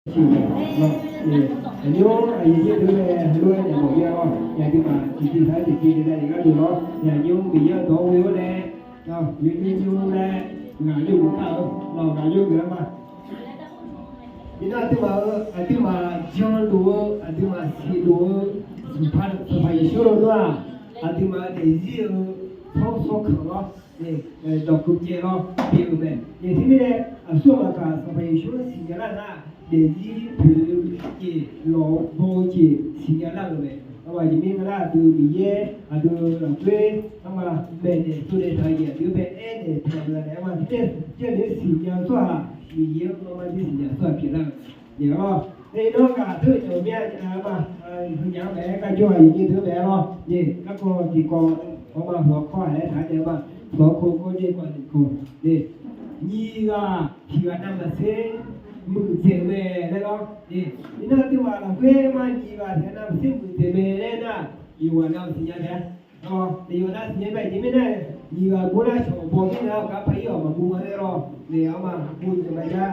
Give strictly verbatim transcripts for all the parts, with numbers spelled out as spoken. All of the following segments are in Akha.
Siq, aqnymr aqyuif nyir deuq-anr nae heulof-aer naeq mawf-ir-awr, aqduimaf tiqtiv taq-aer tiqtiv nae daef gharduq lawr, aqnymr Miqyaer-euq dawq ghoe-awr nae, yawqnymr nymr laer ghaq yawgeuf kar-eu, ghaq yawgeuf-aer ma. Iqnan aqduimaf-euq, aqduimaf janluf-eu, aqduimaf siqluf-eu, Sanqpaq, Sanqpaq Yeqsur-anr nar-aq, aqduimaf-euq daefzir-eu tsawrkhanq lawr, dawqkeuv caev lawr pyeuf-eu mae. Teumirnae aqsur ghaq maqkaq Sanqpaq Yeqsur-anr siqnya lar nar, daefzir poeq-eu jeq, lawq-eu baw-eu jeq siqnya lar-euq mae. Aqjeq mirnae nar, aqdui Miqyaer aqdui lafkhoer arma maeqnaeq tsovnaeq taq-eu jeq aqdui-anr bae aernaeq taq-euq mae. Arma teumirnae jarlif-aer siqnya-eu tsawrhaq, Miqyaer-anr arma jir siqnya-eu tsawrhaq pyeuflar-euq mae. Iqnan ghaq teu-eu cawq mir-a, arma, heunyaf-anr maeq-aer gar jawr-a, aqyuif nyir deuq-anr bae-aer lawr. Garkawv tiqkawv, arma hawq-awr kawr-aq laer taq-aer nae ma, hawq-awr kawr kawr jaev kawv tiqkawv. Nyiq ghaq tiq ghaq navmaqtser muiqdzaeq-eu mae laer lawr. Iqnan aqduimaf lafkhoer ma nyiq ghaq tiq ghaq navmaqtser muiqdzaeq mae laer nar, yawqghaq nav-eu siqnya taef-a. Yawqghaq nav siqnya mae. Aqjeq mirnae, nyiq ghaq guvlar shawq baw mirnae-awr gar par-ir-awq maqguv-a laer lawr. Arma guv-eu jeq maqjav.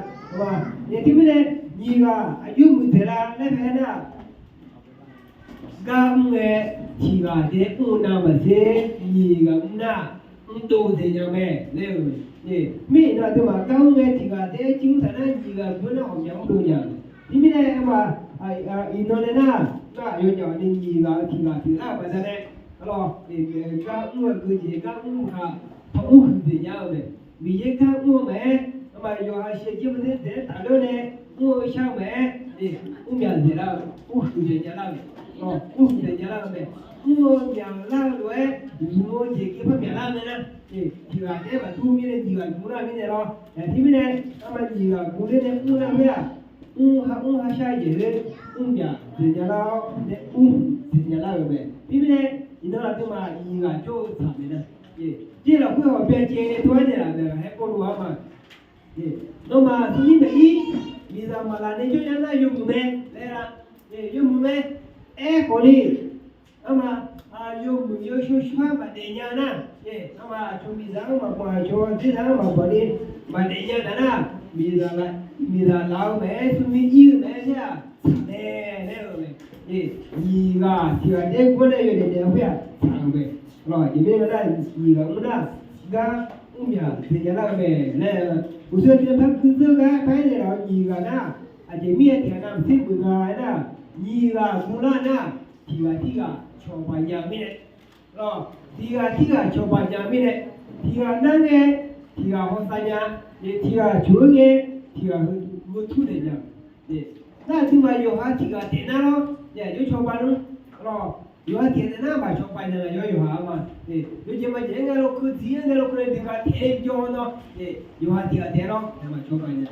Aqjeq mirnae, nyiq ghaq aqjox muiqdzaeq lar laer mae-aer nar, gar mr ngae tiq ghaq taef-aer mr-eu navmaqtser nyiq ghaq mr nar, mrdov dzaeq nya mae laer-eu. Mir iqnan aqduimaf gar mr ngae tiq ghaq taef-aer jir mr taq nar, nyiq ghaq guvlar nar ghawqmya mrdov nya-eu. Teumirnae arma, iqnan nae nar, nar aqyawfnyaf ni nyiq ghaq-eu tiq ghaq pyeuflar-euq baqdanae, gar mr-eu geujeq gar mr ghaq, tanqmr huiqdzaeq nya-eu mae. Miqyaer gar mr-eu maqaer, arma yawqha shaqjir maqdzaeq-aer tafler-awr nae mr-eu shar-eu maqaer, mrmyaq dzaeqlar-eu, mrhuiq dzaeq nya lar-eu, mrhuiq dzaeq nya lar-eu mae. Mr-eu myaqlar-eu lof-aer, zmq-eu jeq keuvpar myaqlar-eu mae nar, tiq ghaq taef-aer maqdur mirnae nyiq ghaq guvlar mirnae lawr. Aqjeq mirnae, arma nyiq ghaq guvler nae mr nar khoer-aq, mr ha mr ha shar jeq khoer, mrmyaq dzaeq nya lar-awr nae mrhuiq dzaeq nya lar-euq mae. Teumirnae, iqnan aqduimaf nyiq ghaq jawr-eu tsaq mae nar, jir lafkhoer hawq byacaevni tov-aer naeqlaf maeq ghaq haer pawrluv-a ma. Nawmaf aqsur nyir maeq-ir, miqzaq maqlaq nae jawrnya nar yawmuiq mae laer-a. Yawmuiq mae. Aerkhawf ni, arma, yawmuiq yawshawr shawr-aer maqdaef nya nar, arma aqcawq miqzaq-anr maqbanq, aqcawq dzerzaq-anr maqbanq ni maqdaef nya taq nar, miqzaq laf-eu maqaer smrmir ir-eu maqaer taer-aq tsaq mae laer-eu mae. Nyiq ghaq tiq ghaq taef-aer guvlar nae yawdaef daef-eu khoer-aq tsaq-euq mae. Aqjeq mirnae nar, nyiq ghaq mr nar, gar mrmyaq dzaeq nya lar-eu mae laer-eu, uqshoe tiqnan par guidzeur gar par-aer naeqlaf-eu nyiq ghaq nar, aqjeq mirnae tiq ghaq navmaqtser muiq nga-aer nar, nyiq ghaq guvlar nar, tiq ghaq tirghaq cawba nya-eu mirnae, tiq ghaq tirghaq cawba nya-eu mirnae, tiq ghaq nar ngae tiq ghaq hawsav nya, tiq ghaq coq-aer ngae tiq ghaq heu tur daef nya. Nar aqduimaf yawqha tiq ghaq taef nar lawr, aqjox cawba nmr. Yawqha tiq ghaq taef nar maqcawba nya-a yawr yawqha-a ma. Yawjeq maqjeq-aer ngae lawkeuv dziq-aer ngae lawkeuv nae bi ga taef-aer jawr-awr nawr, yawqha tiq ghaq taef lawr, maqcawba nya.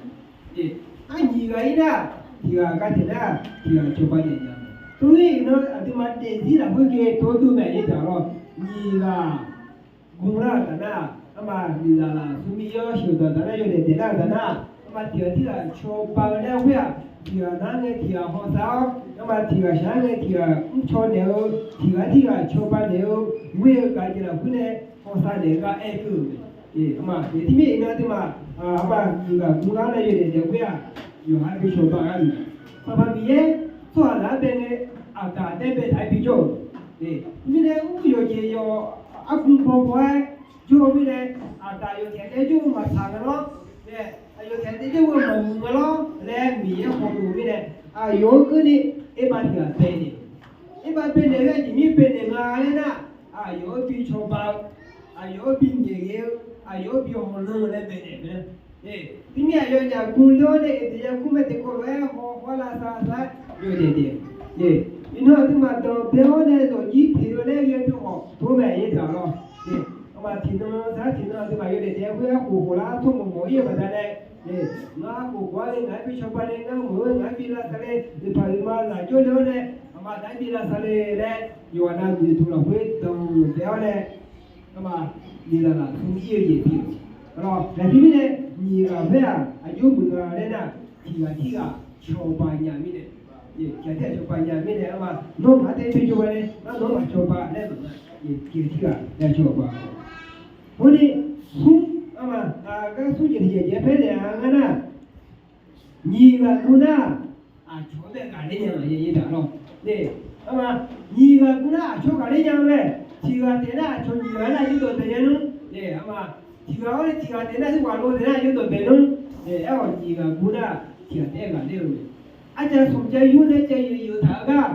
Arnyiq ghaq-ir nar, tiq ghaq gar taef nar, tiq ghaq cawba daef nya. Tov-ir iqnan aqduimaf daefzir lafkhoer ghae tov-aer dur mae-ir taq lawr. Nyiq ghaq guvlar-euq taf nar, arma miqzaq laf smrmir ir-awr sheuqdanq taf nar yawdaef daeflar-euq taf nar, arma tiq ghaq tirghaq cawba-eu laer khoer-aq, tiq ghaq nar ngae tiq ghaq hawsav-awr, arma tiq ghaq shaq-aer ngae tiq ghaq mrcaw naeq-eu, tiq ghaq tirghaq cawba naeq-eu, ghoer-eu gaq jeq lafkhoer nae hawsav naeq-eu gar aer keuv-euq mae. Arma, teumirnae iqnan aqduimaf, arma nyiq ghaq guvlar nae yawdaef daef khoer-aq, yawqha-aer bi cawba gar-euq. Sanqpaq Miqyaer tsawrhaqzaq-anr bae ngae, aqgaf taef-aer bae taq-aer bijawr-euq. Mirnae mr yawqjeq yawq argu baw baw-aer jawr-eu mirnae, aqgaf yawtaef taef-aer jawr-eu maqtsaq nga lawr. Aqyawf taef taef jawr-eu maqmuiq nga lawr laer Miqyaer khawf dov-eu mirnae, aqyawf-anr keuvni aerbav tiq ghaq baenaeq. Aerbav baenaeq-aer aqjeq mir baenaeq nga laer nar, aqyawf-anr bi cawba-eu, aqyawf-anr bi nyaeq ghae-eu, aqyawf-anr bi hawlanr-eu laer baenaeq mae. Teumirnae aqyawfnyaf guvler-awr nae aqdui yakur mae teukawv lof-aer haw khawf-awr lavsav lavsav-aer yawdaef daef. Iqnan aqduimaf danqbae-awr nae zawqjir teq-eu laer ghae teu khawf tov mae-ir taq lawr. Arma tiqnan sar tiqnan aqduimaf yawdaef daef khoer-aer khof khof lar tsawrmawq mawq-ir-eu baqdanae, ngar khof khof-aer le ngaq-aer bi cawba le, ngar meuq-eu ngaq-aer bi lavsav le, iqpaq iqma laf jawrle-awr nae, aqma daq-aer bi lavsav le laer yawqghaq navluf-eu lafkhoer danqbae-awr nae, arma miqzaq laf smrmir ir-eu jeq pyeuf-eu. Aqlawq, aqjeq mirnae nyiq ghaq khoer-aq aqjox muiq nga laer nar, tiq ghaq tirghaq cawba nya mirnae, tiq ghaq tirghaq cawba nya mirnae, arma nawr ngaq-anr taef-aer bi cawba le, ngar nawr maqcawba laer maqnga. Tiq ghaq tirghaq cawba. Hawni, smr, arma, gar smr jeq tiq jeq jeq-aer paer naeq-a ngar nar, nyiq ghaq guv nar, Aqcawq-anr bae ghaqler nya maqya-ir taq lawr. Arma, nyiq ghaq gur nar aqcawq ghaqler nya mae. Tiq ghaq taef nar aqcawq nyiq ghaq nar yawdawq daeq nya nmr. Arma, tiq ghaq-awr nae tiq ghaq taef nar heughaq lo taef nar yawdawq daeq nmr. Aer-awq nyiq ghaq gur nar tiq ghaq taef-aer ghaqler-eu mae. Arcav smq cav yur nae cav yoeq yoeq taq-eu gar,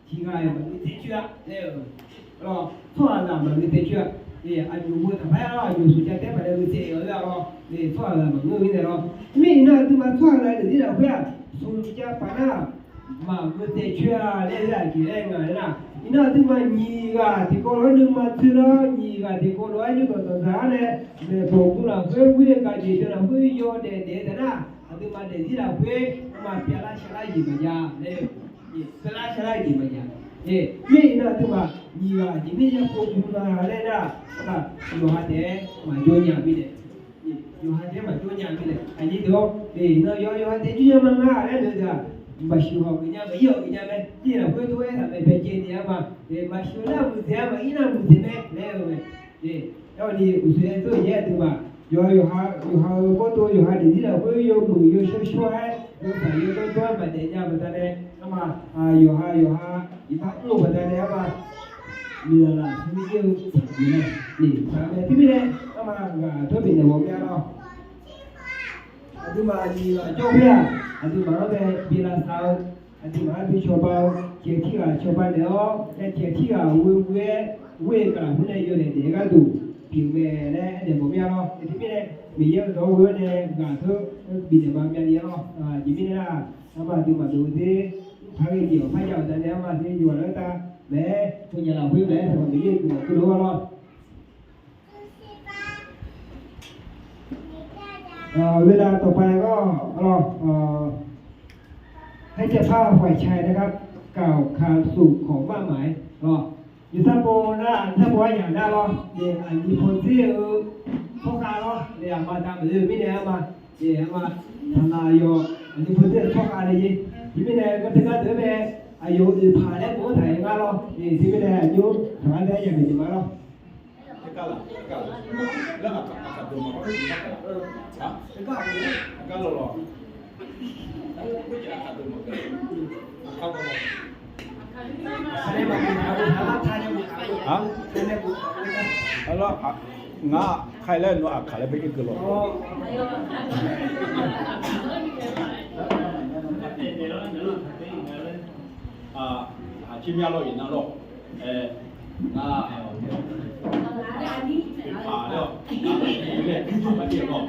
tiq ghaq-iq maqngeur tae coer-a laer-eu Tsawrhaq ghaq maqngeur tae coer-a. Aqyawf-euq taqpar-aer aqyawf smq cav taef-aer paq nae ghae taef-aer-a lawr. Tsawrhaq ghaq maqngeur-eu mirnae lawr. Mirnae iqnan aqduimaf tsawrhaq ghaq-eu daefzir lafkhoer-aq, smq cav paq nar maqngeur tae coer-a laer-eu aqjeq laer nga nar, iqnan aqduimaf nyiq ghaq tiqkawv lof-aer nuima tsoer lar, nyiq ghaq tiqkawv lof-aer yawdawq danqdzaq-anr nae maeqbawq gu lafkhoer ghoer-eu gaq jeq deuq lafkhoer yawdaef daef-eu taf nar, aqduimaf daefzir lafkhoer arma pyav lar shar lar jeq maqjav laer-eu, pyav lar shar lar jeq maqjav. Mirnae iqnan aqduimaf nyiq ghaq jeq mirnae pov gu nga laer nar, yawqha taef-aer maqjawr nya mirnae. Yawqha taef-aer maqjawr nya mirnae. Aqjeq deuq-awr, iqnan yawqha taef-aer jawr nya ma nga laer deuq-aq, maqsiq hawq geuf nya maqir hawq geuf nya mae. Tir lafkhoer tov-aer taq mae bae caev ni-a ma. Maqsiq nar muiqdzaeq-a, maqir nar muiqdzaeq mae laer-eu mae. Aer-awq ni uqshoe-aer zeur-eu yaer aqduimaf, yawqha yawqha-eu bawrdo yawqha daefzir lafkhoer yawmuiq yawshawr shawr-aer yawsaq yawdawr dawr-aer maqdaef nya baqdanae, arma, yawqha yawqha iqbax mr-eu baqdanae arma, miqlaq laf smr ir-eu saqgeuf nae, saqgeuf mae. Teumirnae arma ghaq dawr bifnaeq mawf myav lawr. Aqduimaf nyiq ghaq jawr khoer-aq, aqduimaf-anr bae bi lavsav-eu, aqduimaf-anr bi cawba-eu, tiq ghaq tirghaq cawba naeq-awr nae tiq ghaq tirghaq ghoe ghoe-aer ghoe-eu gaqlaq khoer nae yawdaef daef-eu gharduq pyeuf mae laer aernaeq mawf myav lawr. Teumirnae Miqyaer-euq dawq-anr ghoe-awr nae ghaq teu bifnaeq ma myav ni-a lawr. Aqjeq mirnae nar, arma aqduimaf deuq-eu dzer, paq ghae jeq-awq parya-awq danae arma dzer yawqghaq laer tav mae-aer, teunyaf lafkhoer mae-aer taq Miqyaer-euq guiqlanq keuvle-awr lawr. เวลาต่อไปก็ ให้เจ้าภาพฝ่ายชายนะครับ กล่าวคำสู่ขอมั่นหมาย Yawsanr pov nar, yawsanr pov aryaq nar lawr, aqli paw dzer-eu tsawrkhav lawr, aqma da maqle-eu mirnae arma, arma, taqlaq yawf aqli paw dzer-eu tsawrkhav nae ye. Teumirnae garteu gar deuq-aer bae, aqyawf-euq oeqpaq laer bof-anr taq-aer ngar lawr. Teumirnae aqjox taqlar nae aryaq maeqjeq ma lawr. Ngar kaq laer nawr aqkaq laer bae ir keuv lawq. Aqcir myav lawr iqnan lawr. Ngar, paq laer-awq, ngar, aqbir laer, aqbir laer-awq.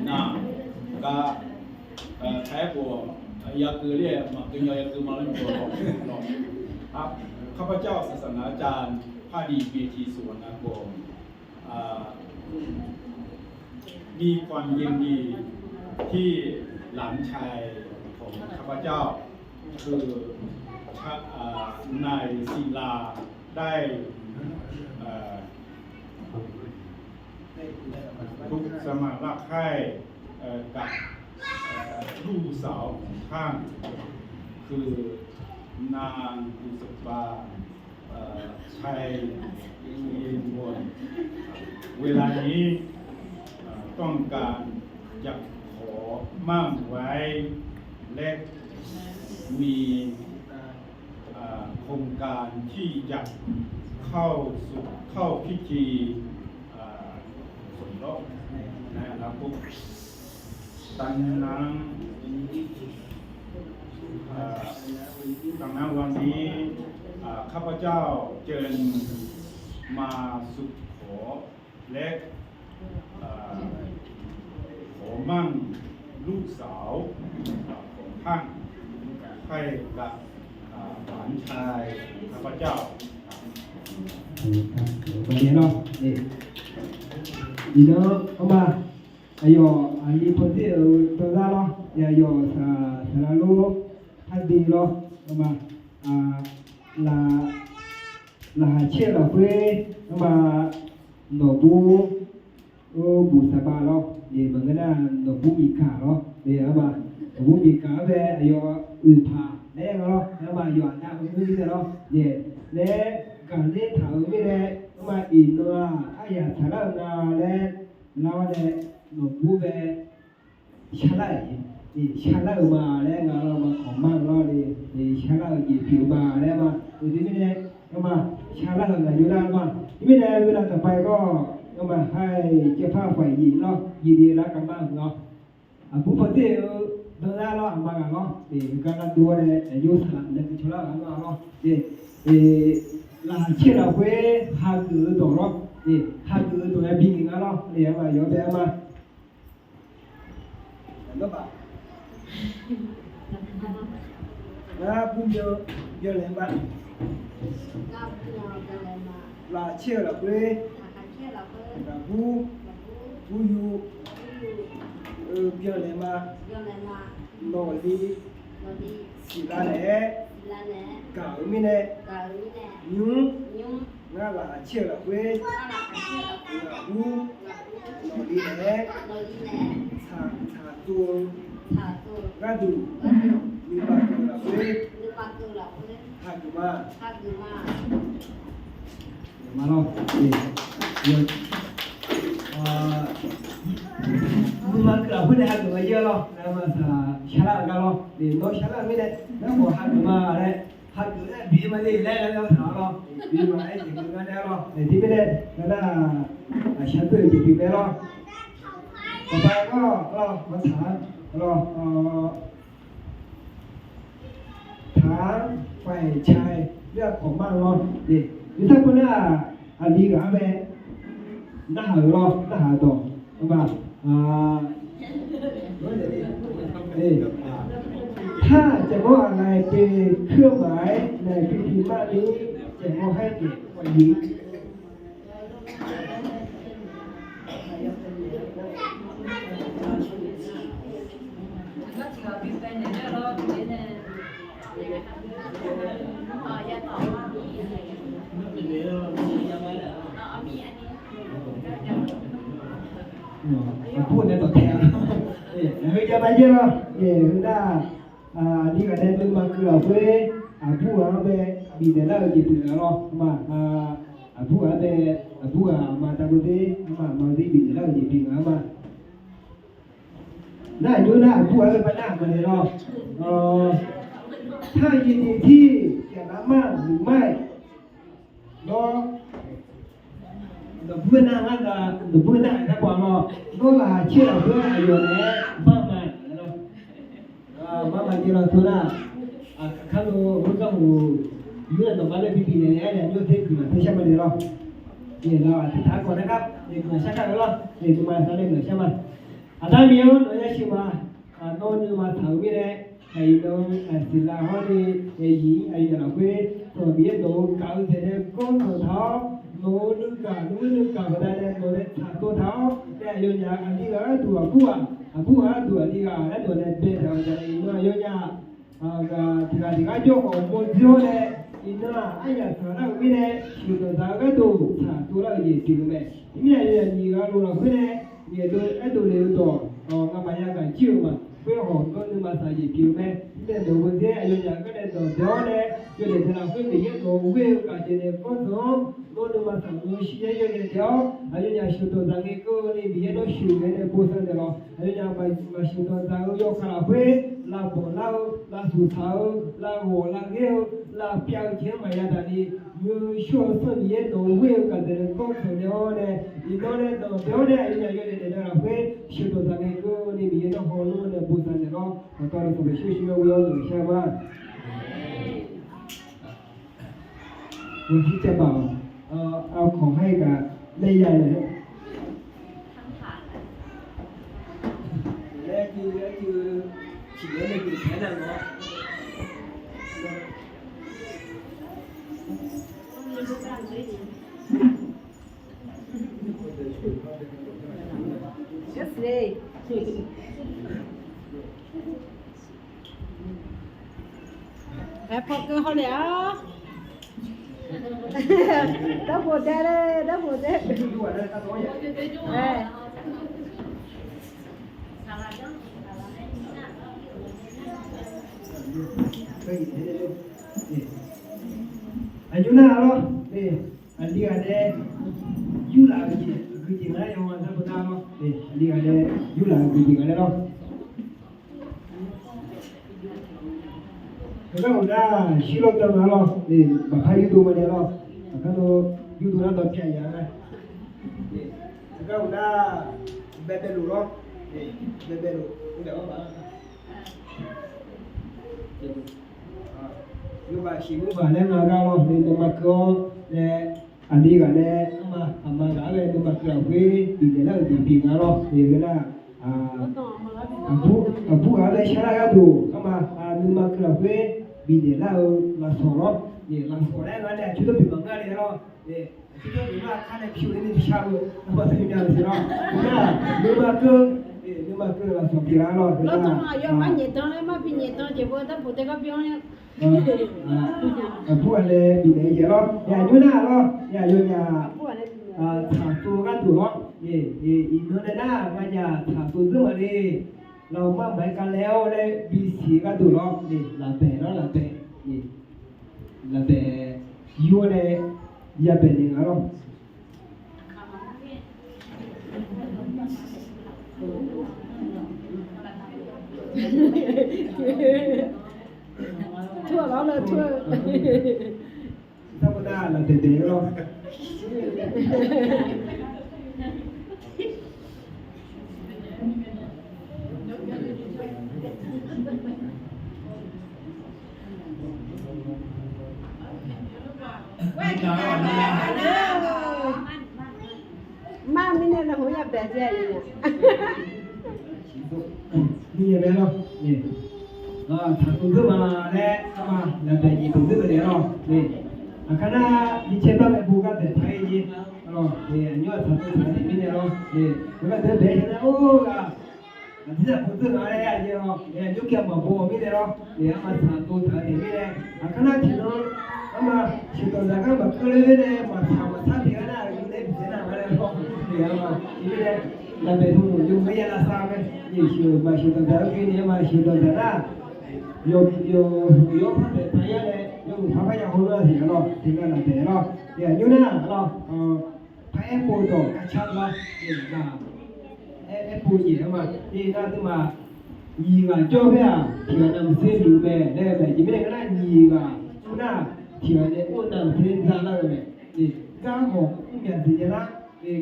Nar, gar, taef-aer khof, yakeuv laer maqkeuv nya, yakeuv ma laer maqkeuv lawq. ข้าพเจ้า ศาสนาจารย์ พระดี เมธี สุวรรณกร อ่า มีความยินดีที่หลานชายของข้าพเจ้า คือ ชะ อ่า นายศิลา ได้ เอ่อ ทุกสมารักใคร่ เอ่อ กับ เอ่อ ลูกสาวของท่าน คือนางบุษบา เอ่อ ชัย สุรินทร์ เวลานี้ เอ่อ ต้องการจะขอมั่นไว้ และมี อ่า โครงการที่จะเข้าสู่ เข้าพิธี อ่า สมรสในอนาคต ดังนั้น อ่า ดังนั้นวันนี้ อ่า ข้าพเจ้าเจิญมาสู่ขอ และ อ่า ขอมั่นลูกสาว อ่า ของท่าน ให้กับ อ่า หลานชายข้าพเจ้า Iqnan, arma, aqyawf aqli paw dzer-euq dawrzar lawr, aqyawf saqlaq lor, parbi lawr, arma, laqkhaq caer-eu lafkhoer, arma, nawqbur, buqsaqba lawr, maqngeur nar nawqbur miqkaq lawr, arma, nawqbur miqkaq-anr bae aqyawf oeqpaq laer nga lawr, arma, aqyawf aqda-eu khoer mirnae lawr, nae gaqler taq-euq mirnae, arma, iqnan-aq aryaq tsaqlar-eu nga laer lar-awr nae, nawqbur bae sharlar-iq, sharlar-eu ma laer nga lawr, ma kawqmar-eu lawr. jeq pyeuf-eu ma laer ma. Uqduq mirnae, ngamaf shaqlar-euq ngaq nymr nar ma. Teumirnae, ngeur nar taqpav-aer gawr, ngamaf ha-iq jaqpar khawf-iq lawr, jeq ni lar gaq ma-euq lawr. Aqbur pawdzer-eu danlar lawr, aqma ghaq lawr, gar nar dov-awr nae aqyawf saqlaq nae guiqcawq lar-euq nar lawr. Laqkhaq caer-eu lafkhoer hageuf-eu dawq lawr, hageuf-eu dawq ya bi ngaeq nga lawr. Aqma yawf bae-aer ma. Ngar bur byan, byanlaeq ma. Laqkhaq caer-eu lafkhoer, ghaqbur, bur yu, eu byanlaeq ma. Nawqli siqlar naeq-aer gaq-euq mirnae, nymr, ngar laqkhaq caer-eu lafkhoer, ghaqbur, nawqli naeq-aer tsaqtsov-eu gharduq, nuima keuv-eu lafkhoer, hageuf ma. Nuima keuv lafkhoer nae hageuf ma yaer lawr. Ngamaf saqlaq shaqlar-euq gar lawr. Nawr shaqlar-euq mirnae, ngar khawf hageuf ma laer, hageuf-aer bi ma le laer lar taq-awr lawr. Bi ma-aer jeq keuv gar nae lawr. Teumirnae mirnae, ngar nar, aqshaq deuq-eu jeq pyeuf mae lawr. Taqpav-aer gawr lawr, maqtaq-a lawr. Taq-anr faeqcae-aer kawq mar-eu lawr. Nymrtar pov nar, aqli ghaq-anr bae narhaq-euq lawr, narhaq-eu dawq. Tar, jaeqmawr aqlaf-aer poeq kuir-eu maqaer, naeq bi tiq mar ni, jaeqmawr haer naeq khawf ni. Aqbur nae dawqtaeq-a. Heu jav ma jaer lawr. Heu nar, aqli ghaq nae nuima keuv lafkhoer, aqbur ghaq-anr bae bifnaeq lar-eu jeq pyeuf-eu lawr ma. Aqbur ghaq-anr bae, aqbur ghaq aqma da beu dzer, aqma aqma dzer bifnaeq lar-eu jeq pyeuf-eu ma. Nar aqjox nar aqbur ghaq-anr bae nar aqma naeq lawr. Tar jeq tiq tir, yaqlar mar muiq mar-aer lawr. Nawq bur nar ngar da, nawq bur nar-aer gar pawf lawr. Nawr laqkhaq caer lafkhoer aqyawf naeq-aer bar ma lawr. Bar ma jaer lawr teu nar, aqkar lo heugar hmq yur-aer dawq ma laer bi bifnaeq naeq-aer nae aqjox ter guiqlanq tersar ma naeq lawr. Naeq lawr, aqtaq khawf nar gar nae guiqlanq shar kar-eu lawr. Nae nuima sar nae guiqlanq shar ma. Aqda Miqyaer-anr nawq-anr yasiq ma. Nawr nuima taq-euq mirnae, aqyuif nan aqsiqlav hawr ni, aqyuif aqyuif lafkhoer, nawq Miqyaer nawq-euq gaq-eu dzaeq nae gawr tsanq taq-awr, nawq-euq nuigaq nuigaq baqdanae nawq nae tsaqtsov taq-awr nae, aqyawfnyaf aqli ghaq gharduq aqbur ghaq, aqbur ghaq gharduq aqli ghaq laer dawq nae bae taq-euq dzaeq iqnan aqyawfnyaf ghaq tiq ghaq tiq ghaq jawr khawf mawrdzeur-awr nae, iqnan-aq aryaq tsanq lar-euq mirnae, sheuqdanq dzaq-eu gharduq tsaqtsov lar-eu jeq pyeuf-eu mae. Teumirnae aqyawfnyaf nyiq ghaq lof lafkhoer nae, nyiq dov aerdov lef-eu dawq, ngamaf yagaq jir-euq ma. Khoer hawq gawr nuima saq jeq pyeuf-eu mae. Teumirnae nawq-eu dzaer aqyawfnyaf gar nae danqbae-awr nae, yawdaef daeq lafkhoer Miqyaer nawq-euq ghoer-eu gaqjeq nae gawr tsanq-awr, gawr nuima saq-eu shir yaer yawdaef daef-awr, aqyawfnyaf sheuqdanq dzaq ngae keuvni Miqyaer nawr sheuqghae nae bosav naeq lawq. Aqyawfnyaf maqsheuqdanq dzaq-eu yawkaq lafkhoer, lavbanq lar-eu, lavshuq tsaq-eu, lavghawq lavghaer-eu, lavpyav-eu jeq-anr maqya daqni, muiq-eu shawr-eu Sanr Miqyaer nawq-euq ghoer-eu gaqdzaeq nae gawr tsanq naeq-awr nae, iqnan nae danqbae-awr nae aqyawfnyaf yawdaef daef-eu lafkhoer sheuqdanq dzaq ngae keuvni Miqyaer nawr hawlor nae bosav naeq lawr. Dawqtawv nae sanqbof shir shir-aer ghoe-awr noeqshar ma. Ghawqjir cavbaq-awq. Aqkawq haer gaq laer ya-eu nae, laer arcuiv arcuiv ciqnaeq nae geuf taef-aer nar-awr. Aer paw keuv hawlef-awr. Darbof dae le, darbof dae. Aqjox nar lawr. Aqli ghaq nae yurlaf-eu jeq, guijeq nga-aer yawqha darbof nar lawr. Aqli ghaq nae yurlaf-eu guijeq nga laer lawr. Aqgar uqnar shirlawr deuv nga lawr, baqpar yurdov ma nae lawr, aqgar dawr yurdov nar dawq pyav ya nga. Aqgar uqnar baebae luf lawr, baebae luf, aqgar ma, yawbaq siq mur baq laer nga gar lawr, nuima keuv-awr nae, aqli ghaq nae, arma aqma ghaq-anr nae nuima keuv lafkhoer bifnaeq lar-euq jeq pyeuf nga lawr, nae nar, aqbur ghaq-anr nae sharlar gharduq, arma nuima keuv lafkhoer bifnaeq lar-eu lafsawq lawr, lafsawq laer nga nae aqcoer dawr pyeuf maqngeur le lawr, aqcoer dawr pyeuf nar kar nae pyur-eu ni shar-eu, arma teu myav-eu siq lawr, nar nuima keuv, nuima keuv lafsawq pyeuf nga lawr, aqyawfmaf nyaef dan laer mar bi nyaef dan jeq beu darboq tae gar byan-a. Aqbur ghaq nae bifnaeq-eu jeq lawr, aqnymr nar lawr, aqyawfnyaf tsaqtsov gharduq lawr, iqnan nae nar nganyaf tsaqtsov dzeur maqle, lafmar maqaer kale-awr laer bisiq gharduq lawr, lafbaeq lawr, lafbaeq, lafbaeq yur-awr nae yabaeq naeq nga lawr. Tur-awq lawr, lawr tur-eu. Sarbof nar lafbaeq baeq-eu lawr. Mar mirnae lafkhoer yabaeq jeq-a. Mirnae bae lawr, tsaqtsov dzeur ma laer arma lafbaeq jeq deuq dzeur baeq naeq lawr. Aqkar nar jircaer bar mae bo gar baeq paq-aer jeq, aqnymr-aq tsaqtsov taq-eu jeq mirnae lawr. Aqgar deuq baeq-aer nar-or ghaq, aqdui zaqkhof dzeur ghaq laer-a jeq lawr, aqnymr kav maqbo-awq mirnae lawr. Arma tsaqtsov taq-eu jeq mirnae, aqkar nar tiqnan arma sheuqdanq zaq gar maqkeuv ler nae maqtsaq maqtsaq pyeuf-aer nar-aq, aqgeu nae bifnaeq nar-aq laer lawr. Arma mirnae lafbaeq dawq yawmuiq-aer ya lavsav mae. Sheuq maqsheuqdanq zaq-eu gui nae arma sheuqdanq zaq nar, yawhuiq yawr par baeq taq-ir-awr nae yawhuiq par par ya haw lar-a siq-a lawr, tiqnan lafbaeq lawr. Aqnymr nar lawr, paraer pov dawq kar car lawr, aer pov jeq arma, nar aqduimaf nyiq ghaq jawr khoer-aq tiq ghaq navmaqtser luf mae laer bae jeq mirnae gar nar nyiq ghaq nar tiq ghaq nae or navmaqtser za lar-eu mae. Gar hawq mr myaq dzaeq nya lar,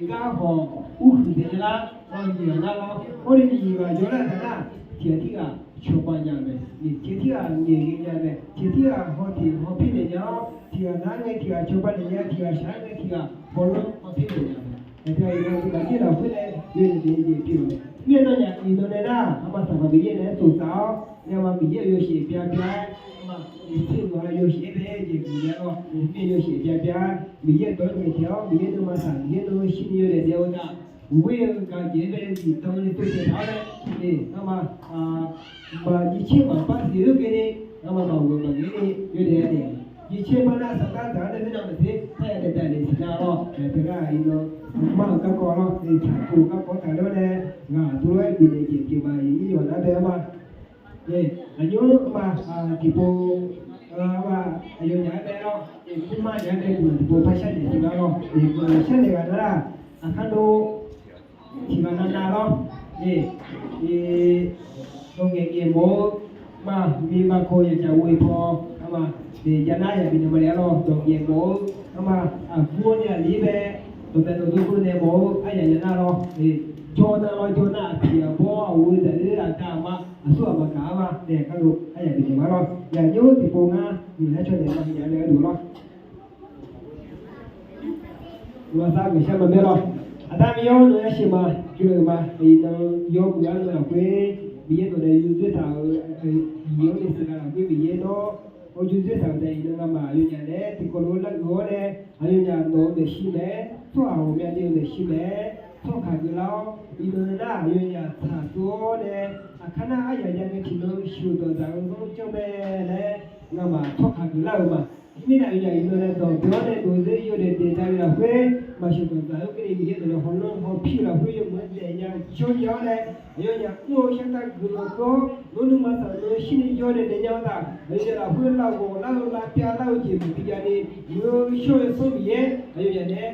gar hawq mr huiq dzaeq nya lar, nyiq ghaq nar lawr, or ni nyiq ghaq jawr lar taq nar tiq ghaq tirghaq cawba nya-eu mae, tiq ghaq tirghaq nyaeq ghae nya-eu mae, tiq ghaq tirghaq haw tiq haw pir naeq nya-awr, tiq ghaq nar ngae tiq ghaq cawba naeq nya, tiq ghaq shaq-aer ngae tiq ghaq bawlanr haw pir naeq nya-eu mae. Aqgeu iqnan tiq ghaq tir lafkhoer nae yawdaef daef-eu jeq pyeuf-eu mae. Mirnae nawnyaf iqnan nae nar, arma Sanqpaq Miqyaer naeq-aer tsoftsaf-awr nae arma Miqyaer-euq yawshaef bya bya-aer, arma iqtser-euq ghaq yawshaef-aer bae-aer jeq guiqlanq-aer lawr, Miqyaer yawshaef bya bya-aer, Miqyaer dawq-anr naeq taef-awr Miqyaer nuima saq, Miqyaer nuima shir ni yawdaef daef-eu taq, uqghoer-eu gaq jeq-aer bae-eu zifdan ni tov taef taq-awr nae, arma maqjiv caer maqbar siq-eu ghae ni, arma maqghoeq maqghae ni yawdaef-aer daef, jiv caer bar nar saqdar daq-anr nae khoer navmaqtser par ya daef daef le siq nar lawr, teugar iqnan mar-euq garkawv lawr, tsaqkov garkawv taq lar nae, ghaq tov lof-aer bifnaeq jeq pyeuf ma, iqnyir yawq nar bae-awr ma. Aqnymr ma, tiqpov, aqyawfnyaf-aer bae lawr, mrma nyaf-aer bae guiqlanq tiqpov par sharnaeq siq nar lawr, guiqlanq sharnaeq ghaq nar-aq, aqkar dov tiq ghaq navnav lawr, dawq ngaeq ngaeq mawf-eu, ma, miqma kawv yajaq ghoe paw, arma, jav nar yaq bifnaeq ma le-a lawr, dawq ngaeq mawf-eu, arma, aqbur-awr nae aqli bae, dawqbae dawqdov dov nae mawf-eu aryaq ya nar lawr, jawr nar lawr, jawr nar aqpiq aqbawr aqghoe daqler aqda aqma aqsur aqbaq gaq-ar ma nae kar lo aryaq bifnaeq ma lawr, yaqnymr tiqpov ngar, nyiq lar caw naeq ma nya nae gharduq lawr. Maqsar guiqshar maqmaer lawr. Aqda Miqyaer-awr, nawq-anr yasheuq ma, guiqlanq ma, iqnan yawmuiq-aer nar lafkhoer Miqyaer nawq nae yurdzoer taq-euq, iq-awr nae siqnav lafkhoer Miqyaer nawr, yurdzoer taq-euq taef iqnan ngamaf aqyawfnyaf naeq-aer tiqkawv lof-aer largeuf-awr nae, aqyawfnyaf nawq-eu maeqshi mae-aer, tsawrhaq ghawqmya ni-eu maeqshi mae-aer, tsawrkaq geuflar-awr, iqnan nar aqyawfnyaf tsaqtsov-awr nae, aqkar nar aryaq ya ngae tiqnan sheuqdanq zaq-eu zanr janr mae laer, ngamaf tsawrkaq geuflar-euq ma. Teumirnae aqyawfnyaf iqnan nae dawq deuq-awr nae dawq deuq yawdaef daef dav-eu lafkhoer, maqsheuqdanq zaq-eu ghae ni Miqyaer dawq nae hawlanr hawpir-eu lafkhoer yawmuiq-aer daef nya jawr nya-awr nae, aqyawfnyaf mr-eu shartav guiqlanq keuv-awr, nawr nuima saq nan shir ni yawdaef daef nya-eu taq, aqyawfnyaf lafkhoer lavghawq lar-eu lavpyav lar-eu jeq maqbi jav ni, muiq-eu shawr-eu yawsanr Miqyaer aqyawfnyaf nae-aer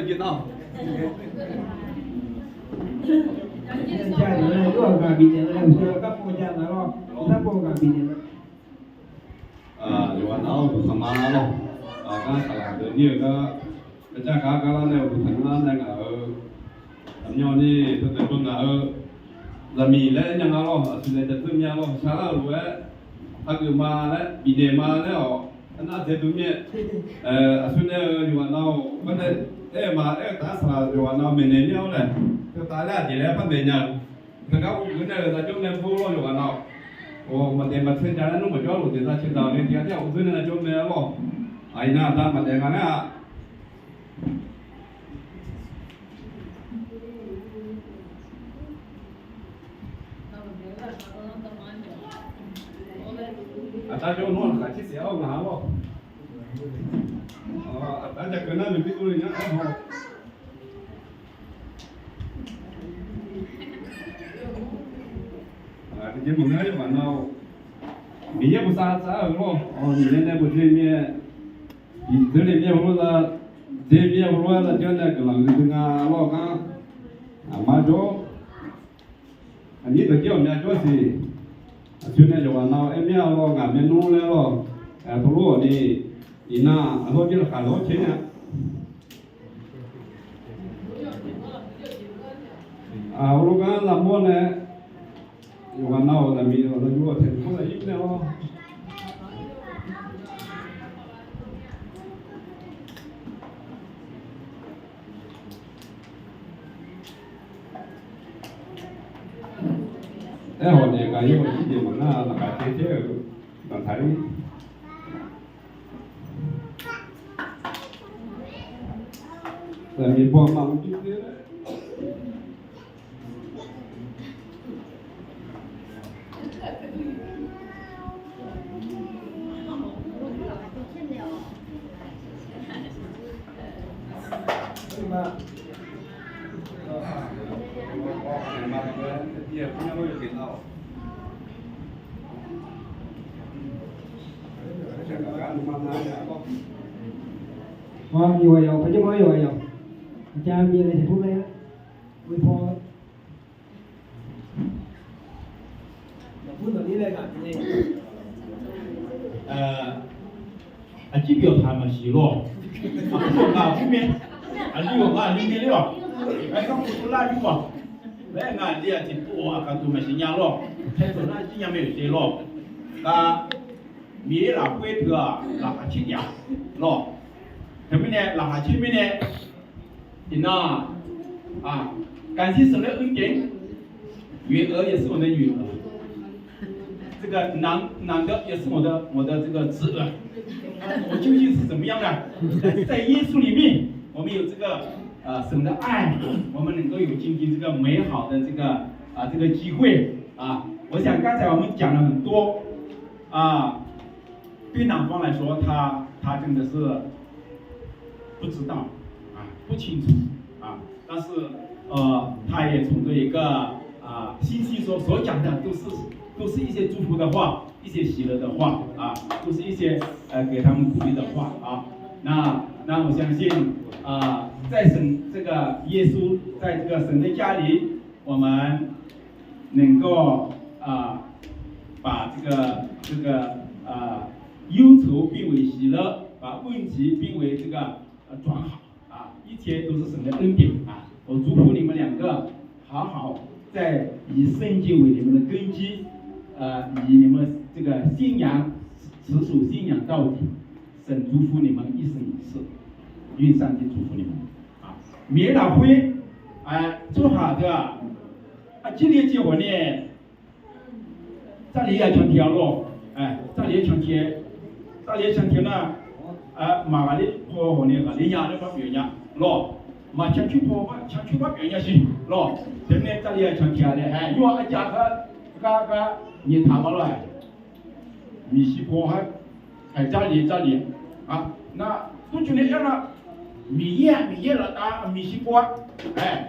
yawjeq nar-awq. Aqjeq nar-aq, yawqghaq bifnaeq-eu laer uqshoe garkawv ja nga lawr. Garkawv ghaq bifnaeq-eu. Yawqghaq nav-awr uqduq tanq ma lawr. Aqgar saqlaq deuq nir-euq gar, aqjar gar gar lar nae uqduq tanq lar nae ngaq-euq aqmyanni teu taeq beu ngaq-eu zaqmiq laer aer nya nga lawr. Aqsur nae jadeur mya lawr, shar lar-euq lof-aer hageuf ma laer bifnaeq ma laer-awq. Arnar dzae dov mir-aer, aqsur nae-eu yawqghaq nav-awq, gar nae aer-eu ma aer-eu taf-aer saqlaq yawqghaq nav maeqnaeq mir-awr nae, teu taf laer aqjeq laer par maeq nya-eu. Teugar ur geuf nae-euq zaqjawr nae bor lawr yawqghaq nav-awq. Maqdaef maqtser ja laer nmr maqjawr lof daef za cae daq-awq nae tiq ghaq tiq ghaq ur geuf nae zaqjawr nae lawr. Aqyawf nav aqda maqdaef nga laer-aq. Aqda jawr nawr laqkhaq tser saef-awr ngaq-a lawr. Aqda jaqkeuv nar noeqbir dov le nya aer haw. Aqjeq maqngeur-aer yawqghaq nav-awq. Miqyaer bosav sar-euq lawr. Miqyaer nae bawdzer mir-aer, iqdzeurle mir-aer heulof-aer za, dzer mir-aer heulof-aer za jawr nae guiqlanq huiq dui nga lawr gar. Aqma jawr aqnyir dawqjir ghawqmya jawr siq. Aqsur nae yawqghaq nav-awr aer mir-a lawr, ngaq maernmr laer lawr. Aqtawvlor-awq ni, iqnan aqlawr jir laqkhaq lawr caer nya. Heulof gar lavmawr nae, yawqghaq nav-awq zaqmiq-awq zaqyo-awq taeq dmq-awr zaqir nae lawr. Aerkhawf nae gaq-ir-awq, irjeq maqnar laqkhaq caer caer-euq daqtaq-ir. Zaqmiq bawma maqbir dzer laer. Yawqghaq yawq, paqjawr ma yawqghaq yawq. Aqja Mir laer tiqpov laer, oe paw. Aqjir byawq taq maqsiq lawr. Aqbur yawqghaq aqbur mae, aqli yawqghaq aqli mae ler-awq. Aer, garkawv tov lar yur-awq. Laer ngaq li-aq tiqpov-aq aqkaq dov maqsiq nya lawr. Taedawq nar jir nya mae-euq te lawr. Gar Miqyaer lafkhoer teu-aq laqkhaq caer taef-a lawr. Teumirnae laqkhaq caer mirnae, iqnan-aq, 感谢神的恩典， nyoeq-eu 也是我的女儿。 这个男，男的也是我的，我的这个侄儿。我究竟是怎么样的？但是在耶稣里面，我们有这个，呃，神的爱，我们能够有今天这个美好的这个，啊，这个机会啊。我想刚才我们讲了很多，啊， 对男方来说，他，他真的是不知道，啊，不清楚，啊，但是，呃，他也从这一个，啊，信息所，所讲的都是，都是一些祝福的话，一些喜乐的话，啊，都是一些，呃，给他们鼓励的话，啊。那，那我相信，啊，在神这个耶稣，在这个神的家里，我们 能够，啊，把这个，这个，啊，忧愁变为喜乐，把问题变为这个，呃，转好，啊，一切都是神的恩典啊。我祝福你们两个，好好再以圣经为你们的根基，呃，以你们这个信仰，持守信仰到底，神祝福你们一生一世，愿上帝祝福你们。 Miqyaer lafkhoer, tsawrhaq teu-aq, aqjir li jeq hawq ni, Jarlif-aer ya cantiq-a lawr. Jarlif-aer cantiq-aer, Jarlif-aer cantiq nar, maqghaqler paw hawq ni ghaqler nya laer par pyeuf nya lawr. Maqcan coer paw, can coer par pyeuf nya siq lawr. Teumirnae Jarlif-aq canqtiq-a laer aer, yawr-aq arjav gar, gar, gar nyaeftaq ma lawr-aer. Miqshi paw-aer Jarlif, Jarlif, nar, tov coeq nae aer nar, Miqyaer-aq Miqyaer laftav, miqshi paw-aer, aer,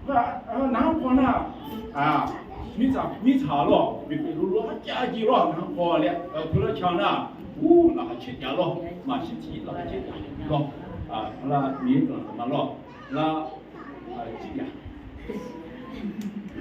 nar-anr paw nar, mirtsaq, mirtsaq lawr, miqpyeuf lov lov-aer jav jeq lawr, nar-anr paw laer teular can nar, ur, laqkhaq caer jav lawr, maqshir tiq laqkhaq caer jav lawr, lar, Miqyaer guiqlanq ma lawr, lar, jir jav.